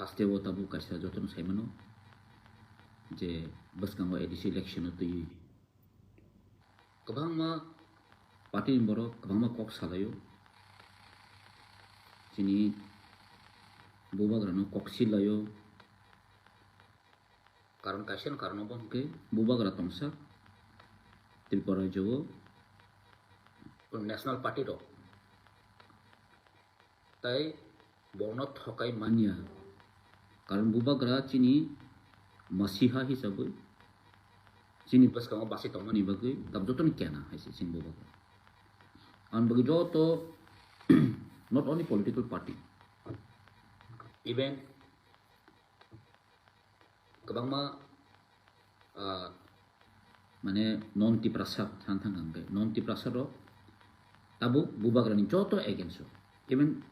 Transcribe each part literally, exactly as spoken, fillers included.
Haste o tabuk kaisa jotono saimano je bwskango A D C election o twiwi kwbangma party ni borok kwbangma kok salaio, chini bubagrano kok silaio. Karon kaisa ni karon obo hwnkhe bubagra tongsa Tripura rajyo o national party rok tai bono thokai manya. Karon bubagra chini masiha hisabwi chini bwskango bachai tongmani bagwi tabuk jotono kena hai se chini bubagra. Ang bagwi joto not only political party, even kwbangma, ah, mane non Tiprasa san thang hwnkhe non Tiprasa rok tabuk bubagrani joto against o. Even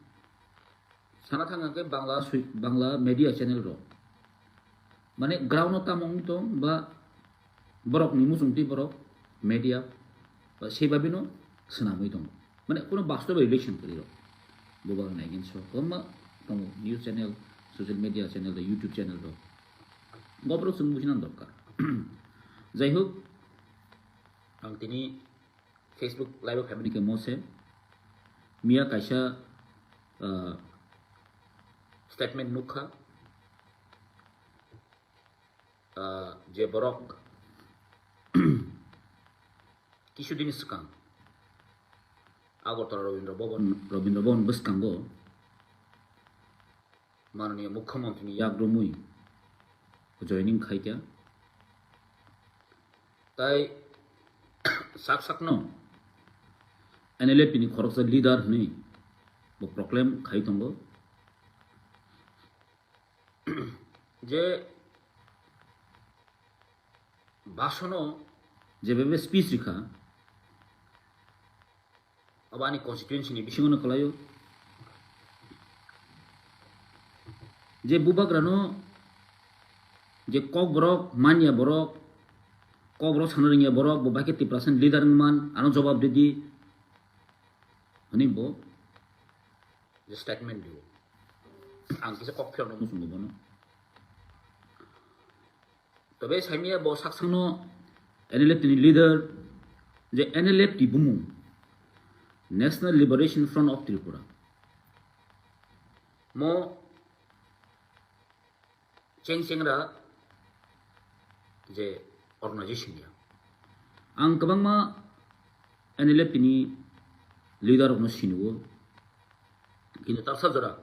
sana thang hwnkhe Bangla sui-, Bangla media channel rok mane ground o tamo wng tong ba borok ni muchung twi borok media ba sebabino swnamwi tongo. Mane kuno bastobe relation kwrwi rok. Bubagrani against o kwbangma tongo news channel, social media channel, YouTube channel rok. Bobrok chwng bujina dorkar. Jai hok, ang tini Facebook live o phaimani khe mose miya kaisa, ah, statement nukha, ah, je borok kisudin swkang Agartala Rabindra Bhaban, Rabindra Bhaban bwskango Mananiya Mukhyamantri ni yak romwi joining khaikha. Tai sak sakno N L F T ni khoroksa leader hwnwi bo proclaim khai tongo. Je bhasono je bebe speech rikha, abo ani constituency ni bisingo no kwlaio. Je bubagrano je kokborok manya borok, kokborok sana rwngya borok, bo bai khe Tiprasa ni leader wngman, ano jobab ridi hwnwi bo je statement dio. Ang kisa kok phiyokno muchungo bono. Tobe saimaya bo saksangno N L F T ni leader je N L F T bumung National Liberation Front of Tripura mo cheng chengra je organization ya. Ang kwbangma N L F T ni leader rokno sinio. Kintu taksa jora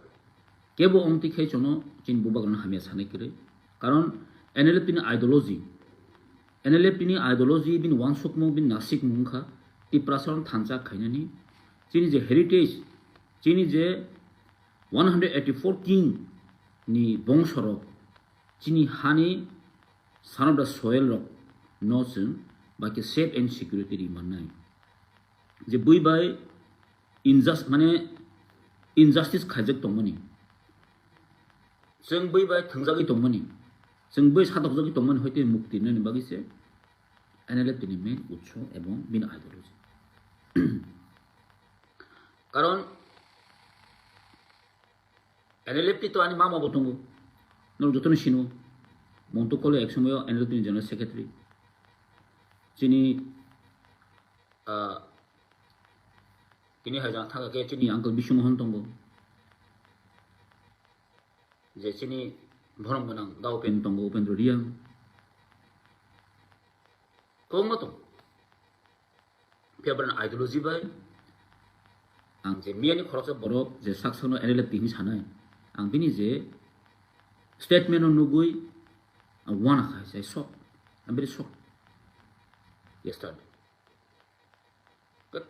kebo ongtwi khai chono chini bubagrano hamya sanai kwrwi. Karon N L F T ni ideology, N L F T ni ideology bini wansukmung, bini nasikmung wngkha Tiprasa rok thansa khainani. Chini je heritage, chini je one hundred eighty-four king ni bongsorok chini hani son of the soil rok no chwng bai khe safe and security ri mannai. Je bui bai injust-, mane injustice khaijak tongmani, chwng bui bai thwngjagwi tongmani, chwng bui satokjagwi tongmani hoite mukti nani bagwi se N L F T ni main utso ebong bini ideology. Karon N L F T to ani mama bo tongo. Norok jotono sino. Montu Kole ek somoyo N L F T ni General Secretary. Chini, ah, tini hai jang thangkha khe chini uncle Bishu Mohan tongo. Je chini borom gwnang da Upen tongo, Upendra Reang. Kwbangma tongo. Phiya brani ideology bai ang je miyani khoroksa borok je saksano N L F T hinwi sanai, ang bini je statement no nugwi ang wana khai, I shock. I'm very shocked yesterday.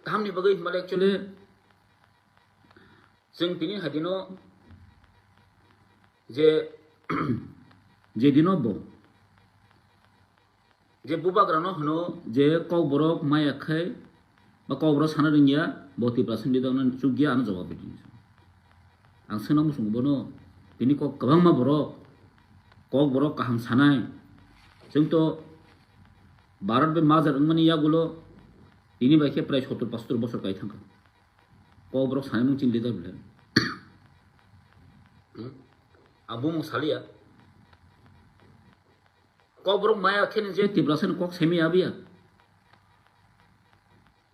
Tamni bagwi himale actually chwng tini hadino je je dino bo je bubagrano hwno je kokborok maya khai ba kokborok sana rwngya, bo Tiprasa ni lidokno chukya, ano jawab ridi. Ang swngna muchungo bono, tini kok kwbangma borok, kokborok kaham sanai. Chwng to Bharat bai major wngmani yagulo tini bai khe prai sottor pasottor bosor kai thangkha. Kokborok sanai mung chini leader bwle. Hmm? Ang bumung saliya. Kokborok maya khe ni je Tiprasa ni kok semi abiya.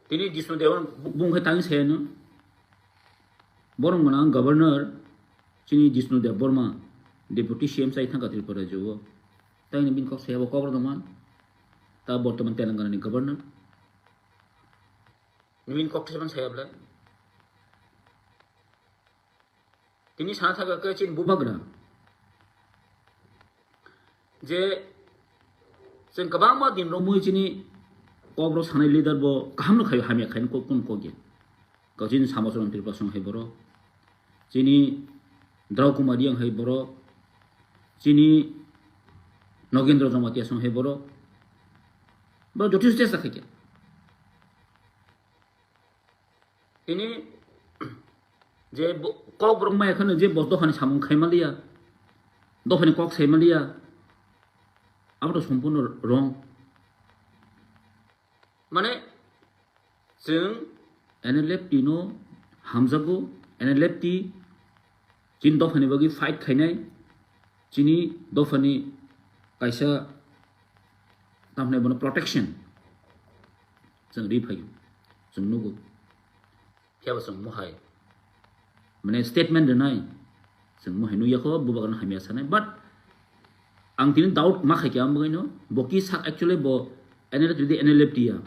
Tini Jishnu Debbarma bung khe tang se no. Borok gwnang governor chini Jishnu Debbarma deputy C M sai thangka Tripura rajyo o. Tang ni bin kok se abo kokborok doma. Ta bortoman Telangana ni governor. Nini kok thaichman saya bwle. Tini sana thaka khe chini bubagra. Je chwng kwbangma din romwi chini kokborok sanai leader bo kaham no khaio, hamya khaino kok kun kok ya. Kok chini Samachron Tripura song hai borok. Chini Drau Kumar Reang hai borok. Chini Nogendra Jamatia song hai borok. Borok jothis chesta khaikya. Tini je bo-, kokborok maya kheno je bo dophani samung khaimaliya, dophani kok saimaliya, abo to sompurno wrong. Mane chwng N L F T no hamjago, N L F T chini dophani bagwi fight khainai, chini dophani kaisa tamni bono protection chwng ri phaio, chwng nugo. Phiya bo chwng mohai, mane, statement rwnai chwng mohai nukya kho, bubagrano hamya sanai, but ang tini doubt ma khaikha, ang bagwino bo ki sak actually bo N L F T ya.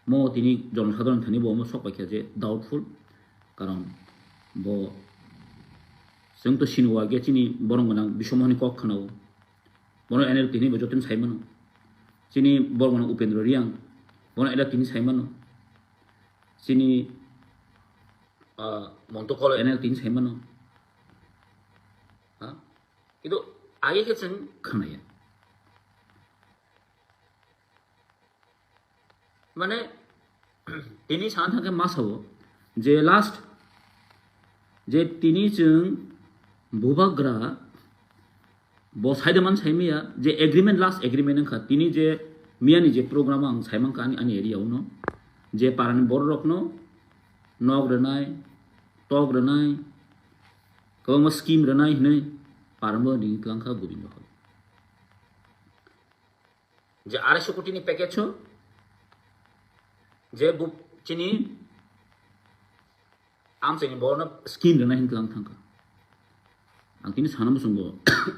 Mo tini jonosadharon thani bo omo sok paikha je doubtful, karon bo chwng to siniwa ge chini borong gwnang Biswa Mohon ni kok khwnao, bono N L T ni bo joto ni sai mano, chini borong gwnang Upendra Reang, bono N L T ni sai mano, chini, ah, Monto Kolo N L T ni sai mano, ha? Kintu age khe chwng khwnaya. Mane, tini sana thangkhe ma sao je last je tini chwng bubagra bo saida man saimaya je agreement, last agreement wngkha tini je miyani je program ang saimankha ani, ani area uno je parani borok rokno nok rwnai, tok rwnai, kwbangma scheme rwnai hinwi paramo ring tlangkha Gobindo Hall. Je arai so koti ni package o, je bu-, chini amchaini borokno scheme rwna hin tlang thangkha. Ang tini sana muchungo,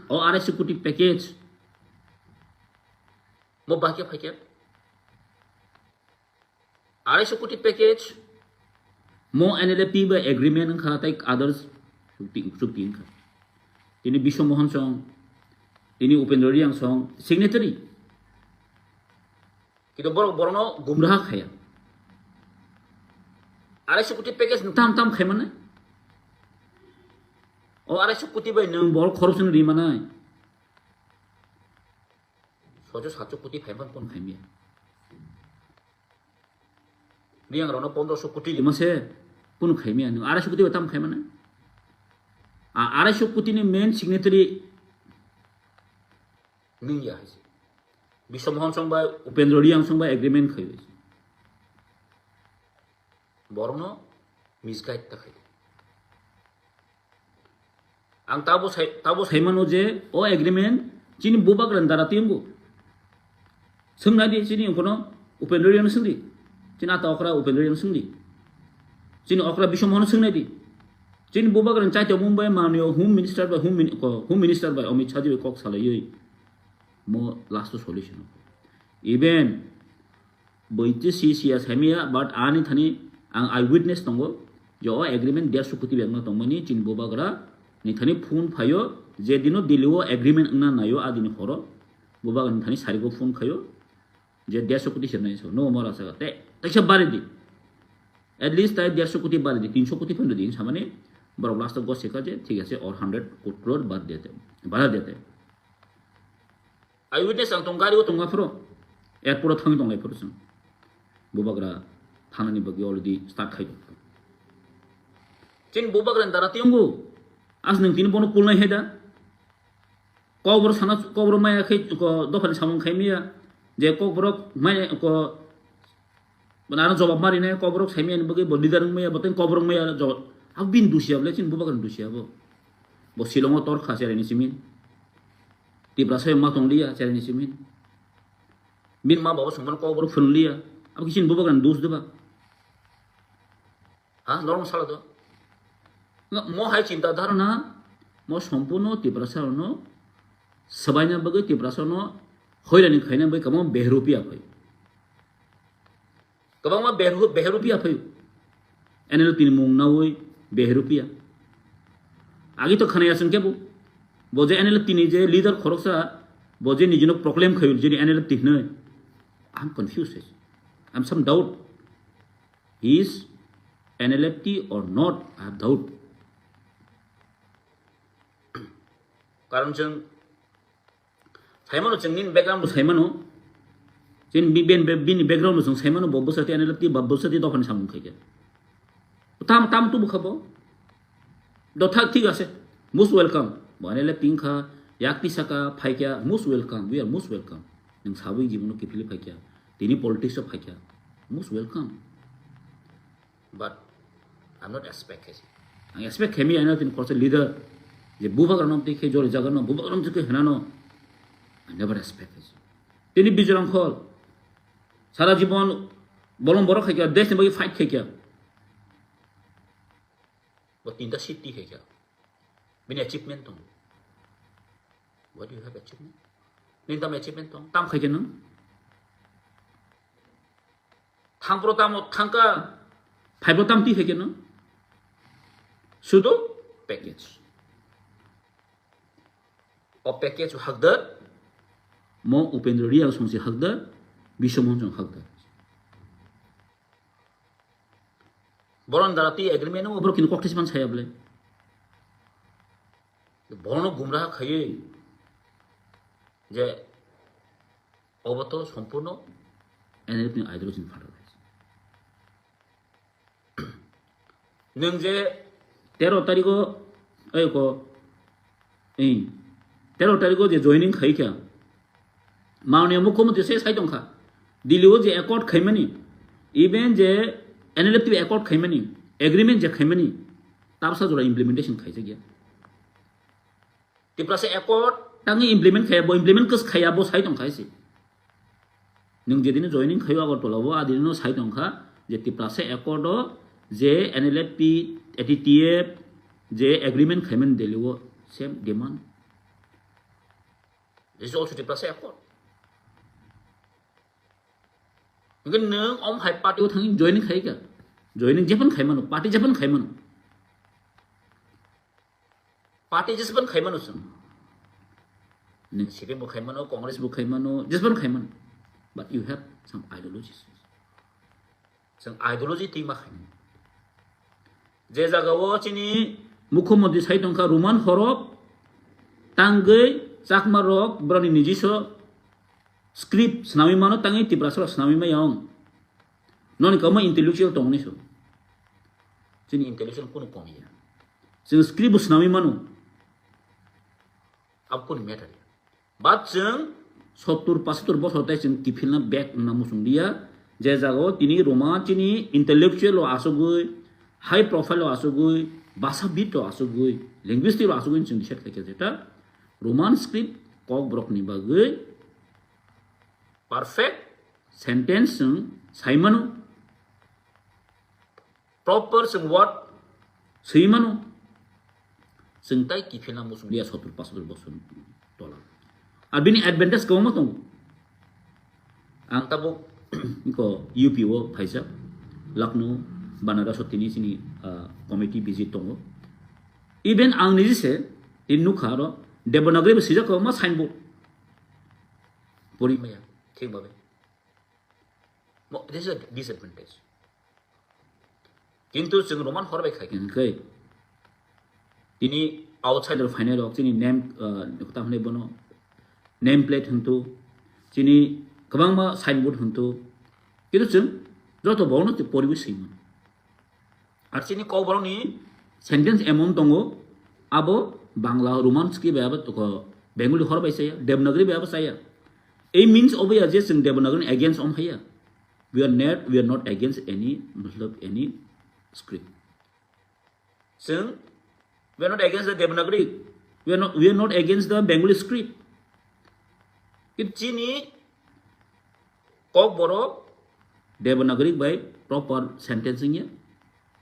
o arai so koti package mo bahai khe phaikha. Arai so koti package mo N L F T bai agreement wngkha tei others chukti, chukti wngkha. Tini Biswa Mohan song, tini Upendra Reang song, signatory. Kintu borok borokno gumraha khaya. Arai so koti package nwng tam tam khai mane? O arai so koti bai nwng borok khoroksa ri manai? Sojo satso koti phai man kon khai miya. Reang rokno pondro so koti lima se kunu khai miya, nwng arai so koti bai tam khai mane? A arai so koti ni main signatory nwng ya hai se. Biswa Mohan song bai, Upendra Reang song bai agreement khai bai se. Borokno misguide ta khai. Ang tabo sai, tabo sai mano je o agreement chini bubagrani dara tiyungo. Swngnai di chini ungkono Upendra Reang no swngdi. Chini ata okra Upendra Reang no swngdi. Chini okra Biswa Mohan no swngnai di. Chini bubagrani chaito Mumbai manio Home Minister bai Home Min-, ko-, Home Minister bai Amit Shah ji bai kok salaiwi mo last solution. Even Bwiti si siya saimaya, but ani thani ang eyewitness tongo je o agreement derso koti bangma tongmani chini bubagra ni thani phone phaio, je dino Delhi o agreement wngna naio a dini horo bubagra ni thani sarigo phone khaio je derso koti se nai so no mora sa te taisa bari di, at least tai derso koti bari di, tinso koti phano di samani borok last o goseka je thik ase or hundred crore bad dete, bada dete. Eyewitness ang tong gari o tongma phuru, airport o thangwi tonglai phuru chwng. Bubagra thanani bagwi already start khai tong. Chini bubagra ni dara tiyungo. As nwng tini bono kulnai hai da. Kokborok sana, kokborok maya khai, ko, dophani samung khai miya. Je kokborok maya, ko, Bo nang jobab mari nai, kokborok saimaya ni bagwi bo leader wngmaya, bo tei kokborok maya jobab. Abo bini dusia bole, chini bubagra ni dusia bo. Bo Shillong o tor kha cheraini simin. Tiprasa ma tong liya cheraini simin. Bin ma baba songman kok bor phun liya. Abo kisin bubagra ni dos diba? Ha, norok sala do. Nga mo hai chinta dharana, mo sompurno Tiprasa no, sabaina bagwi Tiprasa no, hoirani khaina bagwi kamo behrupiya phai. Kwbangma behru-, behrupiya phai. N L T ni mung nawi behrupiya. Agi to khanaya sing kebo. Bo je N L T ni je leader khoroksa, bo je nijino proclaim khayu je N L T hinoi. I'm confused. I'm some doubt. He is N L F T or not, I have doubt. Karon chwng saimano, chwng nini background bo saimano, chini bi-, ben-, be-, bini background bo chwng saimano, bo bwsati N L F T ba bwsati dophani samung khaikha. Tam, tam tubu kha bo. Dotha thik ase. Most welcome. Bo N L F T wngkha, yak tisaka phaikha, most welcome. We are most welcome. Nwng sabwi jibono kiphilwi phaikha. Tini politics o phaikha. Most welcome. But I'm not expect khaisi. Ang expect khaimi ano tini khoroksa leader. Je bubagra no twi khe jori jaga no, bubagra no twi khe hwnano. I never expect khaisi. Tini Bijrang Khol. Sara jibon bolong borok khaikha, desh ni bagwi fight khaikha. Bo tinta city khaikha. Bini achievement tong. What do you have achievement? Nini tam achievement tong? Tam khaikha nung? Thangpro tamo thangka, phaipro tam twi khaikha nung? Sudo package. O package hakdar. Mo Upendra Reang songsi hakdar, Biswamon song hakdar. Boron dara twi agreement no borok kini kokthai man saya bole. Bono gumra khayui je obo to sompurno N L F ni ideology ni phataro. Nwng je tero tarikh o, oi ko, ei, tero tarikh o je joining khai kha, Mananiya Mukhyamantri se sai tong kha, Delhi o je accord khaimani, even je N L F T accord khaimani, agreement je khaimani, tabsa jora implementation khaijak ya. Tiprasa accord tangwi implement khaya, bo implement khe khaya, bo sai tong kha se. Nwng jedino joining khayo Agartala o, adino sai tong kha je Tiprasa accord o je N L F T, A T T F je agreement khaiman Delhi o same demand. This is also Tiprasa accord. Hingke nwng om hai party o thangwi joining khai kha, joining jephano khai mano, party jephano khai mano. Party jesban khaimano chwng. Nwng C P M bo khaimano, Congress bo khaimano, jesban khaimano. But you have some ideologies. Chwng ideology twi ma khaimano. Je jaga o chini Mukhyamantri sai tongkha Roman horop tangwi Chakma rok boroni nijiso script swnamwi mano, tangwi Tiprasa rok swnamwi maya wng. Noni kamo intellectual tongni so. Chini intellectual kunu komiya. Chwng script bo swnamwi mano. Abo kunu matter ya. But chwng sottur pachottur bosor tai chwng kiphilna bag wngna muchung liya. Je jaga o tini Roma chini intellectual o asugwi, high profile o asugwi, bhashabid o asugwi, linguistic o asugwi chwng decide khaikha jeta Roman script kokborok ni bagwi perfect sentence chwng sai mano, proper chwng word swi mano, chwng tai kiphilna muchung liya sottur pachottur bosor tola. Ar bini advantage kwbangma tongo. Ang tabuk ko U P o phaijak, Lucknow, Banaras o tini chini, ah, committee visit tongo. Even ang niji se tini nukha aro Devanagari bo swijak kwbangma signboard. Pori maya, thik babe. Mo, this is a disadvantage. Kintu chwng Roman hor bai khai kha. Hwnkhe tini outsider phainai rok chini name, ah, tamo hinwi bono name plate hwnkhe, chini kwbangma signboard hwnkhe, kintu chwng joto bono twi poriwi swimano. Ar chini kokborokni sentence emon tongo, abo Bangla, Roman script bai abo toko, Bengali hor bai saya, Devanagari bai abo saya. Ei means obo ya je chwng Devanagari ni against om haya. We are not, we are not against any, matlab, any script. Chwng We are not against the Devanagari. We are not, we are not against the Bengali script. Kintu chini Kokborok Devanagari bai proper sentence wngya,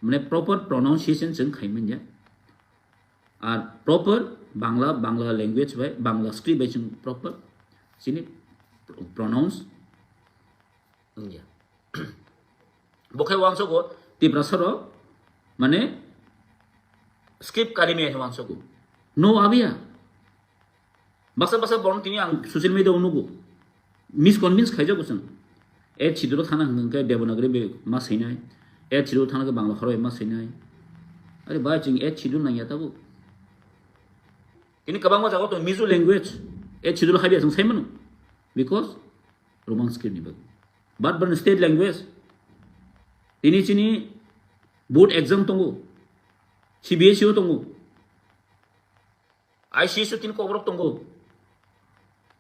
mane proper pronunciation chwng khai manya. Ar proper Bangla, Bangla language bai, Bangla script bai chwng proper chini pronounce wngya. Bo khe uansukgo Tiprasa rok mane script kari maya khe uansukgo. No abiya. Baksa baksa borok tini ang social media o nugo. Misconvince khaijago chwng. E chiduro thana hwnkhe Devanagari bai ma swinai. E chiduro thana khe Bangla khorok bai ma swinai. Are bai chwng e chidur nangya tabuk. Tini kwbangma jaga tong Mizo language. E chidur haibiya chwng saimano. Because Roman script ni bagwi. But, but state language. Tini chini board exam tongo. C B S E o tongo. I C S o tini Kokborok tongo.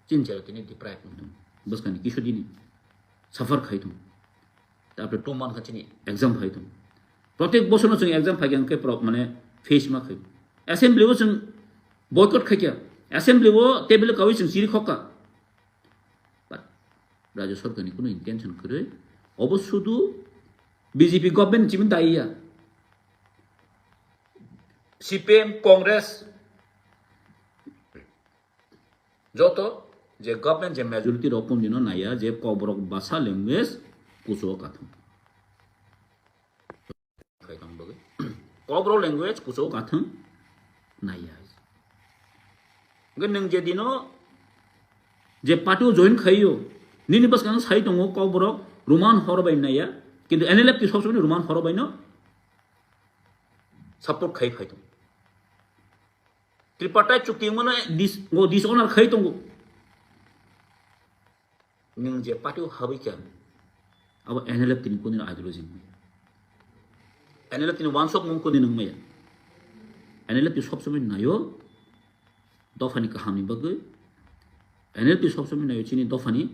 Chini jera tini deprive wng tong. Bwskani kisu dini suffer khai tong. Tapre two month kha chini exam phai tong. Protek bosorno chwng exam phai khe pro-, mane face ma khai. Assembly o chwng boycott khai kha. Assembly o table kawi chwng chiri khok kha. But Rajya Sarkarni kuno intention kwrwi. Obo sudu B J P government chiming daiya. C P M, Congress, joto je government je majority rok pon dino naiya je Kokborok basa language kuchugo kathang. Khaitang bagwi. Kokborok language kuchugo kathang naiya. Hwnkhe nwng je dino je party o join khaiyo, nini bwskang sai tongo Kokborok Roman horo bai naiya, kintu N L F T sob somoi Roman horo bai no support khai phai tongo. Tripartite chukti wngmano dis-, o dishonor khai tongo. Nwng je party o habwi kha, abo N L F T ni kuni ideology wngmaya. N L F T ni wansok mung kuni nungmaya. N L F T sob somoi nayo, dophani kahamni bagwi, N L T sob somoi naio chini dophani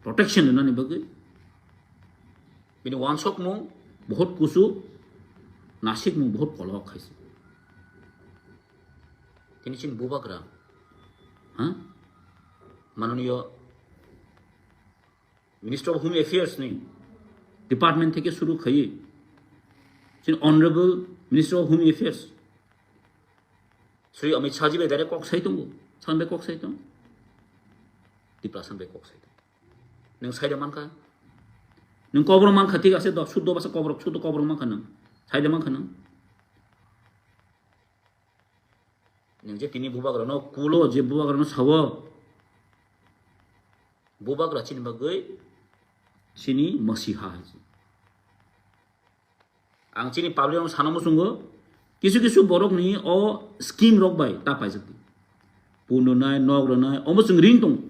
protection rwnani bagwi. Bini wansokmung bohot kusu, nasikmung bohot kolok khaisi. Tini chini bubagra, ha? Manoniyo Minister of Home Affairs ni department theke suru khaiwi, chini Honorable Minister of Home Affairs Sri Amit Shah ji bai direct kok sai tongo, sal bai kok sai tong, Tiprasa bai kok sai tong. Nwng sai da mankha, nwng kobor mankha, thik ase, do, suddo basa kobor, suddo kobor mankha nwng, sai da mankha nwng. Nwng je tini bubagrano kulo, je bubagrano sawo, bubagra chini bagwi chini masiha hai se. Ang chini public rok sana muchungo, kisu kisu borok ni o scheme rok bai ta paijak di. Pun rwnai, nok rwnai, omo chwng ring tongo.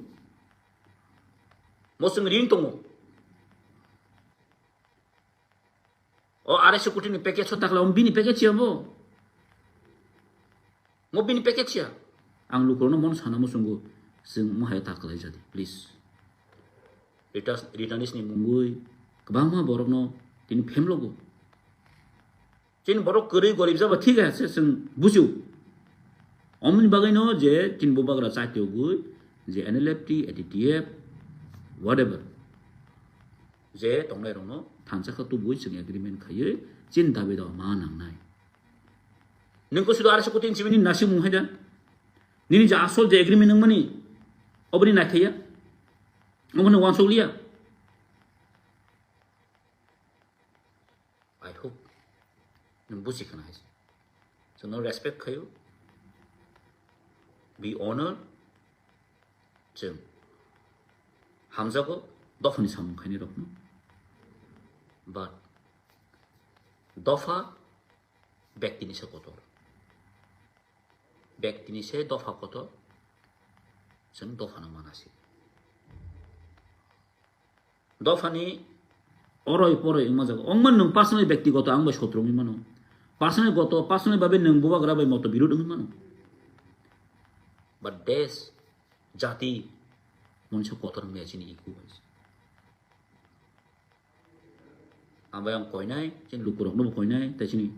Mo chwng ring tongo. O arai so koti ni package so takla, omo bini package ya bo. Mo bini package ya. Ang lukurokno mon sana muchungo, chwng mohai ta kwlai jadi, please. Returns, returnees ni mungwi kwbangma borokno tini phemlogo. Chini borok kwrwi gorib jaba thik ase, chwng bujio. Omoni bagwino je chini bubagra chai togwi, je N L F T, A T T F, whatever. Je tongnai rokno thansa kha tubui chwng agreement khaiwi chini dabi dawa ma nangnai. Nwng ko sudu arsa kutin chibini nasi mung haida. Nini je asol je agreement nangmani, oboni naithaiya. Omono wansok liya. I hope nwng buji khna hai. So no respect khayo. Be honor. Chwng hamjago dophani samung khainai rokno. But dopha bektini se kotor. Bektini se dopha kotor. Chwng dophano manasi. Dophani oroi poroi wngma jaga. Wngmano nwng personal bektigoto ang bai sotro wngwi mano. Personal goto, personal babe nwng bubagra bai moto birud wngwi mano. But desh, jati, monisa kotor wngya chini iku bai. Ang bai ang koinai, chini lukurokno bo koinai, tei chini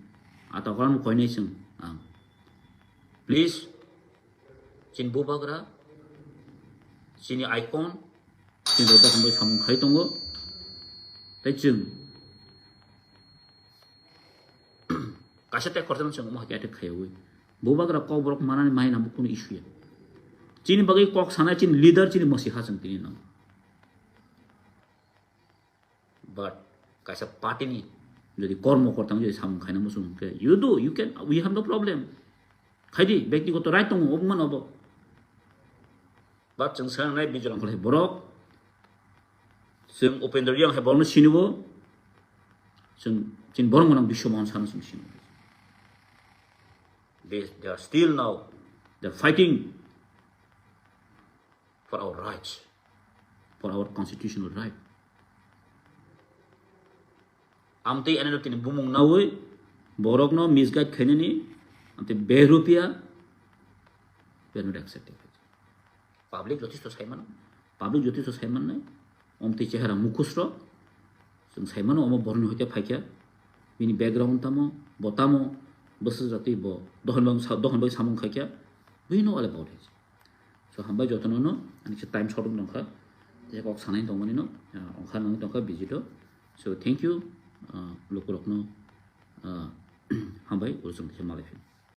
atakorano bo koinai chwng ang. Please, chini bubagra, chini icon, chini rok bai samung khai tongo. Tei chwng kaisa tei khoroksa chwng omo hai khe attack khaiwi. Bubagra kokborok manani mai nang bo kunu issue ya. Chini bagwi kok sanai chini leader chini mwswi ha chwng tini nang. But kaisa party ni jodi kormo kortang jodi samung khaina muchung khe, you do, you can, we have no problem. Khaidi, byaktigoto right tongo, obo man obo. But chwng sanai Mizoram kholai borok, chwng Upendra Reang hai borokno sinibo, chwng, chini borok mano Biswa Mohan Sarma chwng sinibo. They, they are still now, they are fighting for our rights, for our constitutional right. Amtwi N L F tini bumung nawi borokno misguide khainani, amtwi behrupia, we are not accepting it. Public jotisto saimano, public jotisto saimannai, omtwi chehara mukhusro, chwng saimano omo borokni hoite phaikha, bini background tamo, bo tamo, bwswk jatwi bo dohon bai sa-, dohon bai samung khaikha, we know all about it. So, hambai jotono no, ani khe time short wng tongkha, je kok sanai tongmani no, ah, ongkha nangwi tongkha visit o. So, thank you, ah, lukurokno, ah, hambai, ujung khe malai phino.